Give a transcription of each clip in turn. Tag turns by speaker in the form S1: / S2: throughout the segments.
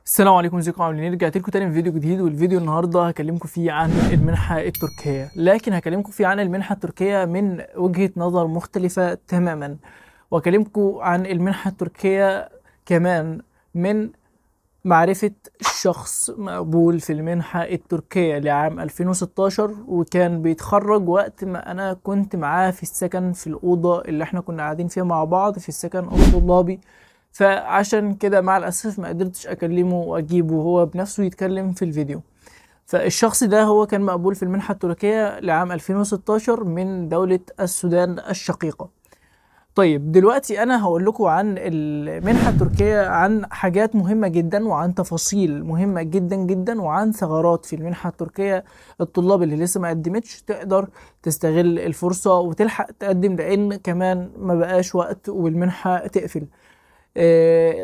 S1: السلام عليكم، ازيكم عاملين ايه؟ رجعت لكم تاني في فيديو جديد، والفيديو النهارده هكلمكم فيه عن المنحة التركيه، لكن هكلمكم فيه عن المنحة التركية من وجهه نظر مختلفة تماما، وهكلمكم عن المنحة التركية كمان من معرفة شخص مقبول في المنحة التركية لعام 2016، وكان بيتخرج وقت ما انا كنت معاه في السكن في الاوضة اللي احنا كنا قاعدين فيها مع بعض في السكن الطلابي. فعشان كده مع الأسف ما قدرتش أكلمه وأجيبه هو بنفسه يتكلم في الفيديو. فالشخص ده هو كان مقبول في المنحة التركية لعام 2016 من دولة السودان الشقيقة. طيب دلوقتي أنا هقول لكم عن المنحة التركية، عن حاجات مهمة جدا وعن تفاصيل مهمة جدا جدا وعن ثغرات في المنحة التركية. الطلاب اللي لسه ما قدمتش تقدر تستغل الفرصة وتلحق تقدم، لأن كمان ما بقاش وقت والمنحة تقفل.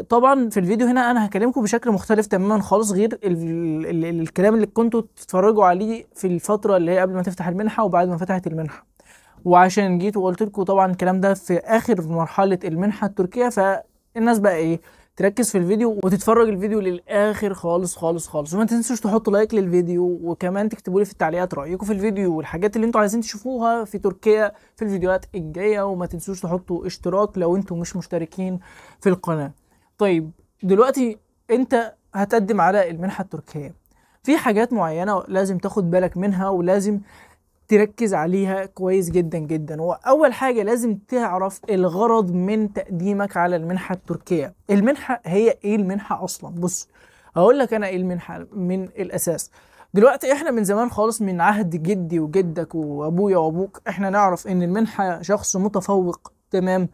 S1: طبعا في الفيديو هنا انا هكلمكم بشكل مختلف تماما خالص، غير ال ال الكلام اللي كنتوا تتفرجوا عليه في الفترة اللي هي قبل ما تفتح المنحة وبعد ما فتحت المنحة. وعشان جيت وقلت لكم طبعا الكلام ده في اخر مرحلة المنحة التركية، فالناس بقى ايه تركز في الفيديو وتتفرج الفيديو للاخر خالص خالص خالص. وما تنسوش تحطوا like للفيديو، وكمان تكتبوا لي في التعليقات رايكم في الفيديو والحاجات اللي انتوا عايزين تشوفوها في تركيا في الفيديوهات الجاية، وما تنسوش تحطوا اشتراك لو انتوا مش مشتركين في القناة. طيب دلوقتي انت هتقدم على المنحة التركية، في حاجات معينة لازم تاخد بالك منها ولازم تركز عليها كويس جدا جدا. واول حاجة لازم تعرف الغرض من تقديمك على المنحة التركية. المنحة هي ايه المنحة اصلا؟ بص هقول لك انا ايه المنحة من الاساس. دلوقتي احنا من زمان خالص، من عهد جدي وجدك وابويا وابوك، احنا نعرف ان المنحة شخص متفوق، تمام،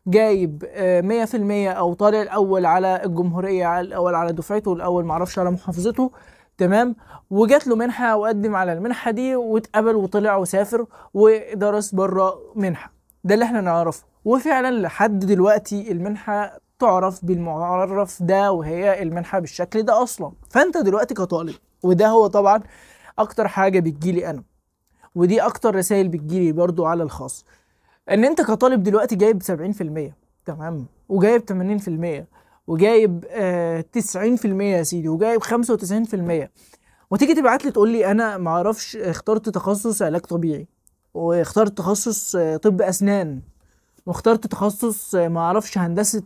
S1: جايب 100% او طالع الاول على الجمهورية، على الاول على دفعته، الاول معرفش على محافظته، تمام، وجات له منحه وقدم على المنحة دي واتقبل وطلع وسافر ودرس بره منحه. ده اللي احنا نعرفه، وفعلا لحد دلوقتي المنحة تعرف بالمعرف ده، وهي المنحة بالشكل ده اصلا. فانت دلوقتي كطالب، وده هو طبعا اكتر حاجة بتجيلي انا، ودي اكتر رسائل بتجيلي برضو على الخاص، ان انت كطالب دلوقتي جايب 70%، تمام، وجايب 80%، وجايب 90% يا سيدي، وجايب 95%، وتيجي تبعت لي تقول لي انا ما اعرفش اخترت تخصص علاج طبيعي، واخترت تخصص طب اسنان، واخترت تخصص ما اعرفش هندسة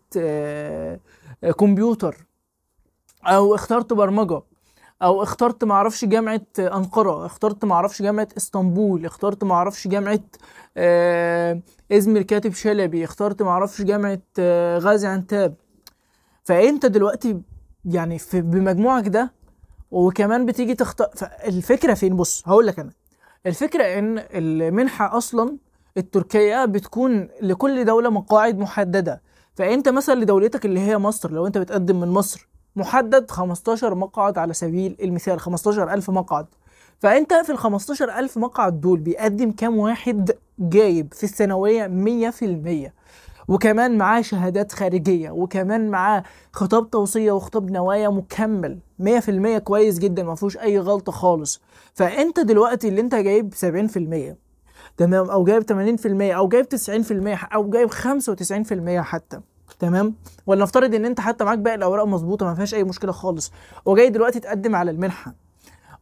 S1: كمبيوتر، او اخترت برمجة، او اخترت ما اعرفش جامعة انقرة، اخترت ما اعرفش جامعة اسطنبول، اخترت ما اعرفش جامعة ازمير كاتب شلبي، اخترت ما اعرفش جامعة غازي عنتاب. فانت دلوقتي يعني في بمجموعك ده، وكمان بتيجي تختار. فالفكرة فين؟ بص هقول لك انا الفكرة، ان المنحة اصلا التركية بتكون لكل دولة مقاعد محددة. فانت مثلا لدولتك اللي هي مصر، لو انت بتقدم من مصر، محدد 15 مقعد على سبيل المثال، 15,000 مقعد. فانت في ال 15,000 مقعد دول بيقدم كام واحد جايب في الثانوية 100%، وكمان معاه شهادات خارجية، وكمان معاه خطاب توصية وخطاب نوايا مكمل 100% كويس جدا، ما فيهوش اي غلطة خالص. فانت دلوقتي اللي انت جايب 70%، تمام، او جايب 80%، او جايب 90%، او جايب 95% حتى، تمام، ولا نفترض ان انت حتى معاك باقي الاوراق مظبوطة ما فيهاش اي مشكلة خالص، وجاي دلوقتي تقدم على المنحة،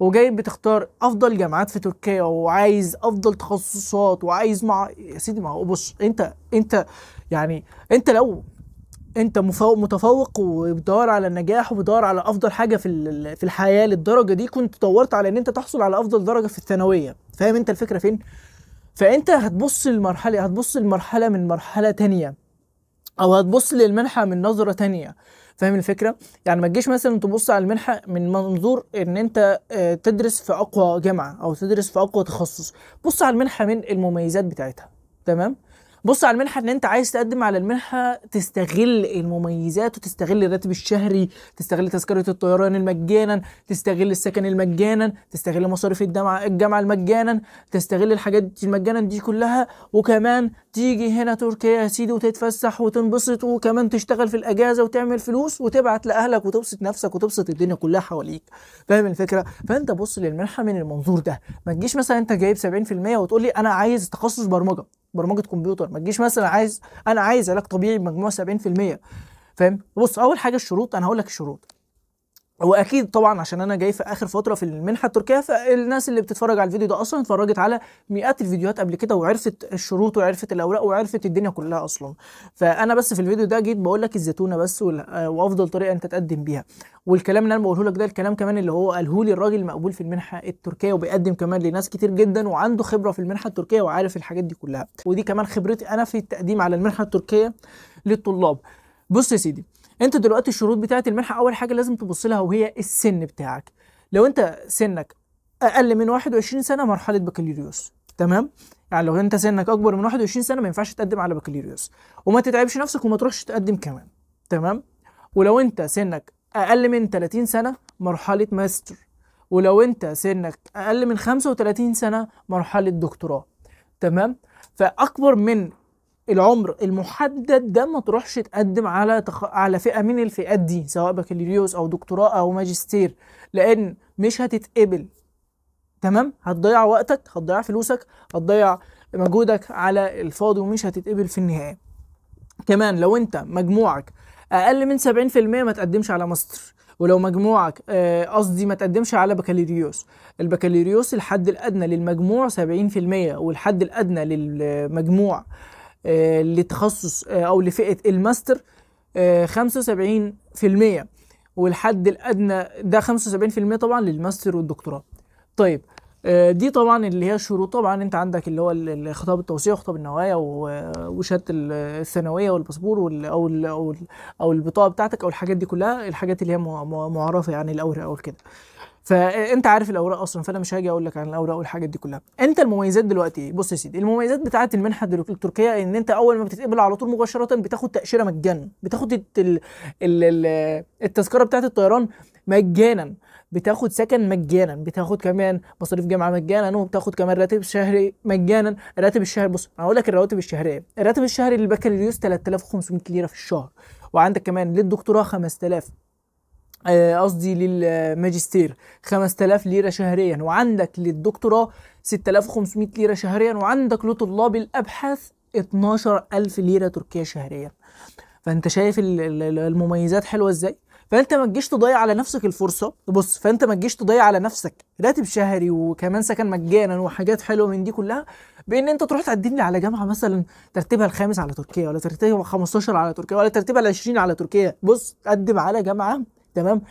S1: وجاي بتختار افضل جامعات في تركيا، وعايز افضل تخصصات، وعايز مع يا سيدي. ما هو بص، انت يعني انت لو انت متفوق وبتدور على النجاح وبتدور على افضل حاجة في الحياة للدرجة دي، كنت دورت على ان انت تحصل على افضل درجه في الثانوية. فاهم انت الفكرة فين؟ فانت هتبص للمرحلة، هتبص للمرحلة من مرحلة تانية، او هتبص للمنحه من نظره تانية. فاهم الفكرة؟ يعني ما تجيش مثلا تبص على المنحة من منظور ان انت تدرس في اقوى جامعه او تدرس في اقوى تخصص. بص على المنحة من المميزات بتاعتها، تمام؟ بص على المنحة ان انت عايز تقدم على المنحة تستغل المميزات، وتستغل الراتب الشهري، تستغل تذكره الطيران المجانا، تستغل السكن المجانا، تستغل مصاريف الجامعة المجانا، تستغل الحاجات المجانا دي كلها، وكمان تيجي هنا تركيا يا سيدي وتتفسح وتنبسط، وكمان تشتغل في الاجازة وتعمل فلوس وتبعت لاهلك وتبسط نفسك وتبسط الدنيا كلها حواليك. فاهم الفكرة؟ فانت بص للمنحه من المنظور ده. ما تجيش مثلا انت جايب 70% وتقول لي انا عايز تخصص برمجة كمبيوتر. ما تجيش مثلا عايز انا عايز علاج طبيعي بمجموع 70%. فاهم؟ بص، اول حاجة الشروط، انا هقول لك الشروط. واكيد طبعا عشان انا جاي في اخر فترة في المنحة التركية، فالناس اللي بتتفرج على الفيديو ده اصلا اتفرجت على مئات الفيديوهات قبل كده وعرفت الشروط وعرفت الاوراق وعرفت الدنيا كلها اصلا. فانا بس في الفيديو ده جيت بقول لك الزيتونه بس وافضل طريقه انت تقدم بيها، والكلام اللي انا بقوله لك ده الكلام كمان اللي هو قاله لي الراجل المقبول في المنحة التركية، وبيقدم كمان لناس كتير جدا وعنده خبره في المنحة التركية وعارف الحاجات دي كلها، ودي كمان خبرتي انا في التقديم على المنحة التركية للطلاب. بص يا سيدي، انت دلوقتي الشروط بتاعه المنحة اول حاجة لازم تبص لها وهي السن بتاعك. لو انت سنك اقل من 21 سنة مرحلة بكالوريوس، تمام؟ يعني لو انت سنك اكبر من 21 سنة ما ينفعش تقدم على بكالوريوس، وما تتعبش نفسك وما تروحش تقدم كمان، تمام؟ ولو انت سنك اقل من 30 سنة مرحلة ماستر، ولو انت سنك اقل من 35 سنة مرحلة دكتوراه، تمام؟ فاكبر من العمر المحدد ده ما تروحش تقدم على على فئة من الفئات دي، سواء بكالوريوس او دكتوراه او ماجستير، لان مش هتتقبل، تمام؟ هتضيع وقتك، هتضيع فلوسك، هتضيع مجهودك على الفاضي ومش هتتقبل في النهاية. كمان لو انت مجموعك اقل من 70% ما تقدمش على ماستر، ولو مجموعك قصدي ما تقدمش على بكالوريوس. البكالوريوس الحد الادنى للمجموع 70%، والحد الادنى للمجموع لتخصص او لفئة الماستر 75%، والحد الادنى ده 75% طبعا للماستر والدكتوراه. طيب دي طبعا اللي هي الشروط. طبعا انت عندك اللي هو خطاب التوصية وخطاب النوايا وشهادة الثانوية والباسبور او البطاقة بتاعتك او الحاجات دي كلها، الحاجات اللي هي معرفة يعني الاوراق او كده. فانت عارف الاوراق اصلا، فانا مش هاجي اقول لك عن الاوراق والحاجات دي كلها. انت المميزات دلوقتي ايه؟ بص يا سيدي، المميزات بتاعه المنحة التركية ان انت اول ما بتتقبل على طول مباشرة بتاخد تاشيرة مجانا، بتاخد التذكرة بتاعه الطيران مجانا، بتاخد سكن مجانا، بتاخد كمان مصاريف جامعه مجانا، وبتاخد كمان راتب شهري مجانا. الراتب الشهري، بص انا هقول لك الرواتب الشهرية. الراتب الشهري للبكالوريوس 3500 ليرة في الشهر، وعندك كمان للدكتوراه 5000، قصدي للماجستير 5000 ليرة شهريا، وعندك للدكتوراه 6500 ليرة شهريا، وعندك لطلاب الأبحاث 12000 ليرة تركية شهريا. فأنت شايف المميزات حلوة ازاي؟ فأنت ما تجيش تضيع على نفسك الفرصة. بص، فأنت ما تجيش تضيع على نفسك راتب شهري وكمان سكن مجانا وحاجات حلوة من دي كلها، بإن أنت تروح تقدم لي على جامعة مثلا ترتيبها الخامس على تركيا، ولا ترتيبها 15 على تركيا، ولا ترتيبها 20 على تركيا. بص، قدم على جامعة، تمام،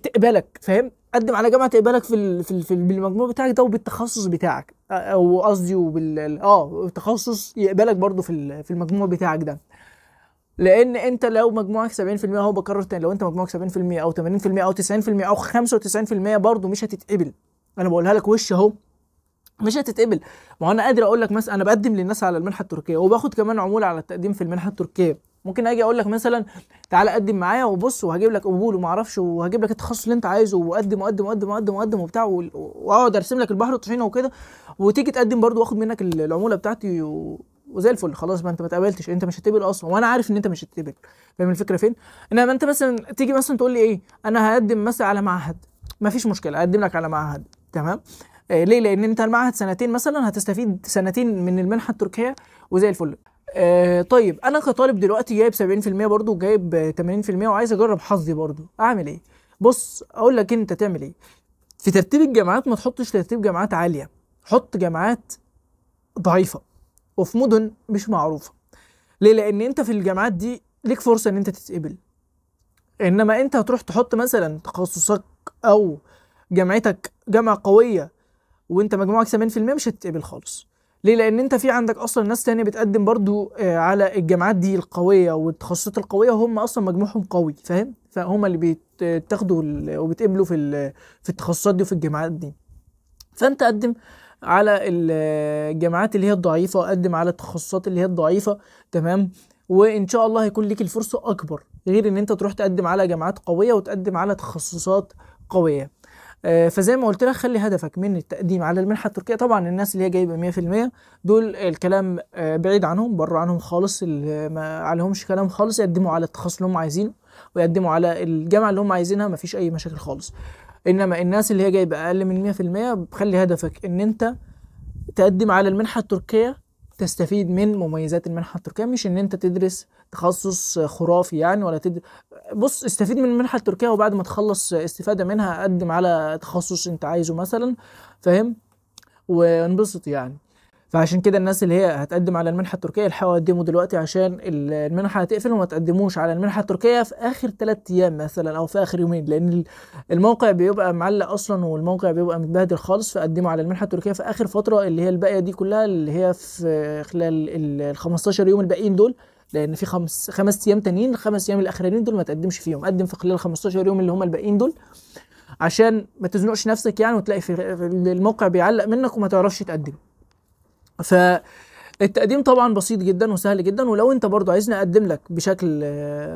S1: تقبلك، فاهم؟ قدم على جامعه تقبلك في في بالمجموع بتاعك ده وبالتخصص بتاعك، او قصدي وبال التخصص يقبلك برضو في المجموع بتاعك ده. لان انت لو مجموعك 70%، اهو بكرر تاني، لو انت مجموعك 70% او 80% او 90% او 95% برضو مش هتتقبل. انا بقولها لك وش اهو، مش هتتقبل. ما هو انا قادر اقول لك مثلا انا بقدم للناس على المنحة التركية وباخد كمان عمولة على التقديم في المنحة التركية. ممكن اجي اقول لك مثلا تعالى قدم معايا وبص وهجيب لك قبول وما اعرفش وهجيب لك التخصص اللي انت عايزه، وقدم وقدم وقدم وقدم وقدم وبتاع، واقعد ارسم لك البحر طحينه وكده، وتيجي تقدم برضو واخد منك العمولة بتاعتي وزي الفل. خلاص، ما انت ما اتقبلتش، انت مش هتقبل اصلا، وانا عارف ان انت مش هتقبل. فاهم الفكرة فين؟ انما انت مثلا تيجي مثلا تقول لي ايه، انا هقدم مثلا على معهد، ما فيش مشكلة اقدم لك على معهد، تمام؟ ليه؟ لان انت المعهد سنتين مثلا، هتستفيد سنتين من المنحة التركية وزي الفل. طيب انا كطالب دلوقتي جايب 70% برضو، جايب 80%، وعايز اجرب حظي برضو، اعمل ايه؟ بص اقول لك انت تعمل ايه. في ترتيب الجامعات ما تحطش ترتيب جامعات عالية، حط جامعات ضعيفة وفي مدن مش معروفة. ليه؟ لان انت في الجامعات دي ليك فرصة ان انت تتقبل. انما انت هتروح تحط مثلا تخصصك او جامعتك جامعه قوية وانت مجموعك 70%، مش هتتقبل خالص. ليه؟ لان انت في عندك اصلا ناس تانية بتقدم برضو على الجامعات دي القوية والتخصصات القوية، وهم اصلا مجموعهم قوي، فاهم؟ فهم اللي بيتاخدوا وبيتقبلوا في التخصصات دي وفي الجامعات دي. فانت قدم على الجامعات اللي هي الضعيفة، وقدم على التخصصات اللي هي الضعيفة، تمام؟ وان شاء الله هيكون ليك الفرصة اكبر، غير ان انت تروح تقدم على جامعات قوية وتقدم على تخصصات قوية. فزي ما قلت لك، خلي هدفك من التقديم على المنحة التركية. طبعا الناس اللي هي جايبه 100% دول الكلام بعيد عنهم، بره عنهم خالص، ما عليهمش كلام خالص، يقدموا على التخصص اللي هم عايزينه ويقدموا على الجامعة اللي هم عايزينها، مفيش اي مشاكل خالص. انما الناس اللي هي جايبه اقل من 100%، خلي هدفك ان انت تقدم على المنحة التركية تستفيد من مميزات المنحة التركية، مش ان انت تدرس تخصص خرافي يعني ولا بص استفيد من المنحة التركية، وبعد ما تخلص استفادة منها قدم على تخصص انت عايزه مثلا، فاهم؟ وانبسط يعني. فعشان كده الناس اللي هي هتقدم على المنحة التركية الحقوا قدموا دلوقتي، عشان المنحة هتقفل، وما تقدموش على المنحة التركية في آخر 3 أيام مثلا أو في آخر يومين، لأن الموقع بيبقى معلق أصلا والموقع بيبقى متبهدل خالص. فقدموا على المنحة التركية في آخر فترة اللي هي الباقية دي كلها، اللي هي في خلال ال 15 يوم الباقيين دول، لأن في 5 أيام تانيين، ال5 أيام الأخرانيين دول ما تقدمش فيهم، قدم في خلال 15 يوم اللي هم الباقيين دول، عشان ما تزنقش نفسك يعني، وتلاقي في الموقع بيعلق منك وما تعرفش تقدم. فالتقديم طبعا بسيط جدا وسهل جدا، ولو انت برضو عايزني اقدم لك بشكل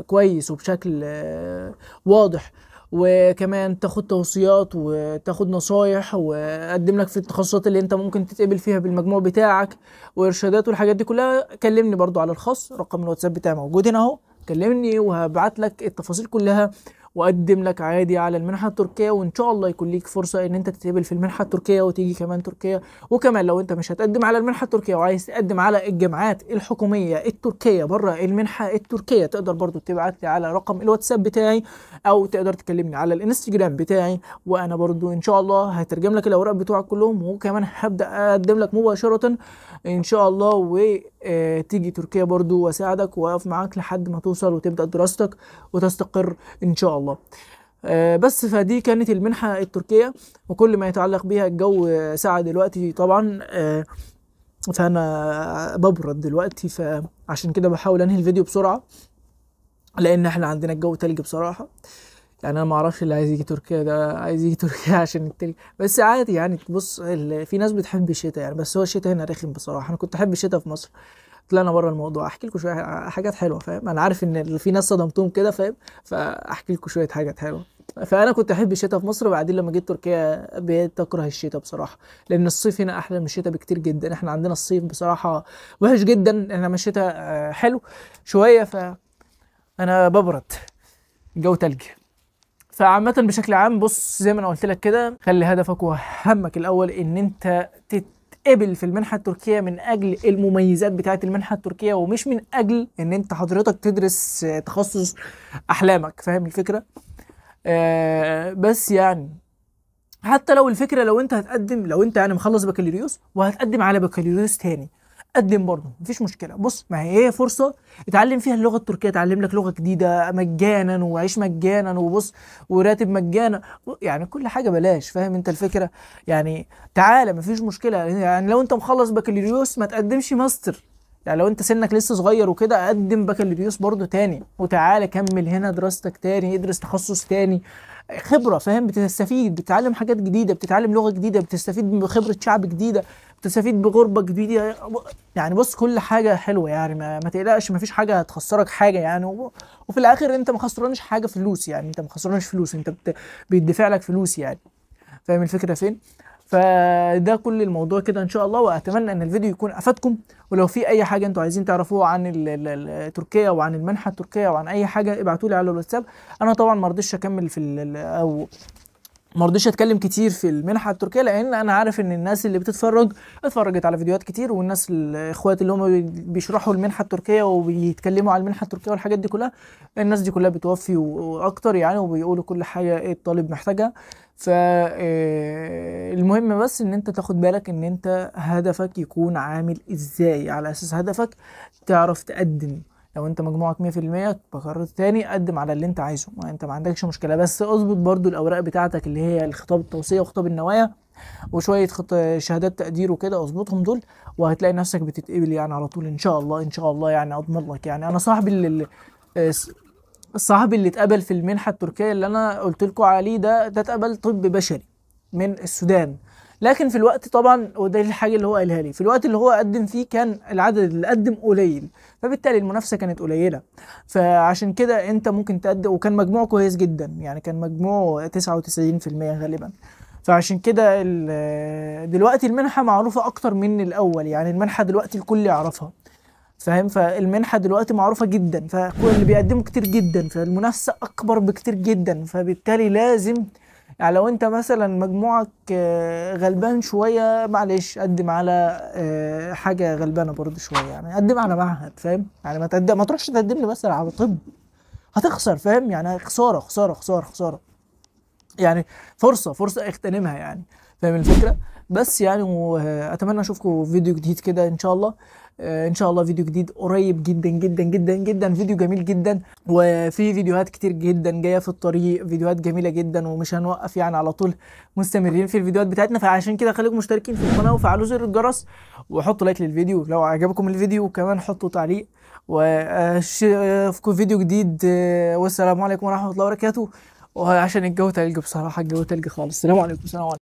S1: كويس وبشكل واضح، وكمان تاخد توصيات وتاخد نصايح، واقدم لك في التخصصات اللي انت ممكن تتقبل فيها بالمجموع بتاعك وارشادات والحاجات دي كلها، كلمني برضو على الخاص، رقم الواتساب بتاعي موجود هنا اهو، كلمني وهبعت لك التفاصيل كلها، واقدم لك عادي على المنحة التركية، وان شاء الله يكون ليك فرصة ان انت تتقبل في المنحة التركية وتيجي كمان تركيا. وكمان لو انت مش هتقدم على المنحة التركية وعايز تقدم على الجامعات الحكومية التركية بره المنحة التركية، تقدر برضو تبعت لي على رقم الواتساب بتاعي، او تقدر تكلمني على الانستجرام بتاعي، وانا برضو ان شاء الله هترجم لك الاوراق بتوعك كلهم، وكمان هبدأ اقدم لك مباشرة ان شاء الله، وتيجي تركيا برضو واساعدك واقف معاك لحد ما توصل وتبدأ دراستك وتستقر ان شاء الله. بس فدي كانت المنحة التركية وكل ما يتعلق بيها. الجو ساعة دلوقتي طبعا، فأنا ببرد دلوقتي، فعشان كده بحاول أنهي الفيديو بسرعة، لأن احنا عندنا الجو تلج بصراحة. يعني أنا ما أعرفش اللي عايز يجي تركيا ده عايز يجي تركيا عشان التلج، بس عادي يعني. بص في ناس بتحب الشتاء يعني، بس هو الشتاء هنا رخم بصراحة. أنا كنت أحب الشتاء في مصر. طلعنا بره الموضوع، احكي لكم شوية حاجات حلوة، فاهم؟ انا عارف ان في ناس صدمتهم كده، فاهم؟ فاحكي لكم شوية حاجات حلوة. فانا كنت احب الشتاء في مصر، وبعدين لما جيت تركيا بقيت اكره الشتاء بصراحة، لان الصيف هنا احلى من الشتاء بكتير جدا. احنا عندنا الصيف بصراحة وحش جدا، انما الشتاء حلو شوية. فانا ببرد، الجو تلج. فعامه بشكل عام بص زي ما انا قلت لك كده، خلي هدفك وهمك الاول ان انت تتقبل في المنحة التركية من أجل المميزات بتاعة المنحة التركية، ومش من أجل إن أنت حضرتك تدرس تخصص أحلامك، فاهم الفكرة؟ بس يعني حتى لو الفكرة لو أنت هتقدم، لو أنت يعني مخلص بكالوريوس وهتقدم على بكالوريوس تاني، قدم برضه مفيش مشكلة. بص ما هي فرصة اتعلم فيها اللغة التركية، اتعلم لك لغة جديدة مجانا، وعيش مجانا، وبص وراتب مجانا، يعني كل حاجة بلاش، فاهم انت الفكرة؟ يعني تعالى مفيش مشكلة. يعني لو انت مخلص بكالوريوس ما تقدمش ماستر، يعني لو انت سنك لسه صغير وكده قدم بكالوريوس برضه تاني، وتعالى كمل هنا دراستك تاني، ادرس تخصص تاني، خبرة، فاهم؟ بتستفيد، بتتعلم حاجات جديدة، بتتعلم لغة جديدة، بتستفيد بخبرة شعب جديدة، بتستفيد بغربة جديدة. يعني بص كل حاجة حلوة يعني، ما تقلقش، ما فيش حاجة هتخسرك حاجة يعني. وفي الآخر انت ما خسرانش حاجة فلوس يعني، انت ما خسرانش فلوس، انت بيدفع لك فلوس يعني، فاهم الفكرة فين؟ فده كل الموضوع كده ان شاء الله، واتمنى ان الفيديو يكون افادكم. ولو في اي حاجة انتوا عايزين تعرفوها عن تركيا وعن المنحة التركية وعن اي حاجة ابعتوا لي على الواتساب. انا طبعا ما رضيتش اكمل في او ما رضيتش اتكلم كتير في المنحة التركية، لان انا عارف ان الناس اللي بتتفرج اتفرجت على فيديوهات كتير، والناس الاخوات اللي هم بيشرحوا المنحة التركية وبيتكلموا على المنحة التركية والحاجات دي كلها، الناس دي كلها بتوفي واكتر يعني، وبيقولوا كل حاجة ايه الطالب محتاجها. فالمهم بس ان انت تاخد بالك ان انت هدفك يكون عامل ازاي، على اساس هدفك تعرف تقدم. لو انت مجموعك 100% بكرر تاني، قدم على اللي انت عايزه، ما انت ما عندكش مشكلة، بس اظبط برضو الاوراق بتاعتك اللي هي الخطاب التوصية وخطاب النوايا وشوية شهادات تقدير وكده، اظبطهم دول وهتلاقي نفسك بتتقبل يعني على طول ان شاء الله. ان شاء الله يعني اضمن لك يعني. انا صاحبي اللي اتقبل في المنحة التركية اللي انا قلت لكم عليه ده اتقبل طب بشري من السودان، لكن في الوقت طبعا، وده الحاجة اللي هو قالها لي، في الوقت اللي هو قدم فيه كان العدد اللي قدم قليل، فبالتالي المنافسة كانت قليله، فعشان كده انت ممكن تقدم. وكان مجموعة كويس جدا يعني، كان مجموعة 99% غالبا، فعشان كده دلوقتي المنحة معروفة اكتر من الاول يعني، المنحة دلوقتي الكل يعرفها، فاهم؟ فالمنحه دلوقتي معروفة جدا، فكل اللي بيقدموا كتير جدا، فالمنافسه اكبر بكتير جدا، فبالتالي لازم يعني لو انت مثلا مجموعك غلبان شوية، معلش قدم على حاجة غلبانه برضه شوية، يعني قدم على معهد، فاهم؟ يعني ما تروحش تقدم لي مثلا على طب، هتخسر، فاهم؟ يعني خسارة خسارة خسارة خسارة، يعني فرصة اغتنمها يعني، فاهم الفكرة؟ بس يعني واتمنى اشوفكم في فيديو جديد كده ان شاء الله. ان شاء الله فيديو جديد قريب جدا جدا جدا جدا، فيديو جميل جدا، وفي فيديوهات كتير جدا جاية في الطريق، فيديوهات جميلة جدا، ومش هنوقف يعني، على طول مستمرين في الفيديوهات بتاعتنا. فعشان كده خليكم مشتركين في القناة وفعلوا زر الجرس وحطوا لايك للفيديو لو عجبكم الفيديو، وكمان حطوا تعليق، واشوفكم فيديو جديد. والسلام عليكم ورحمة الله وبركاته. وعشان الجو تلج بصراحة، الجو تلج خالص. السلام عليكم، السلام عليكم.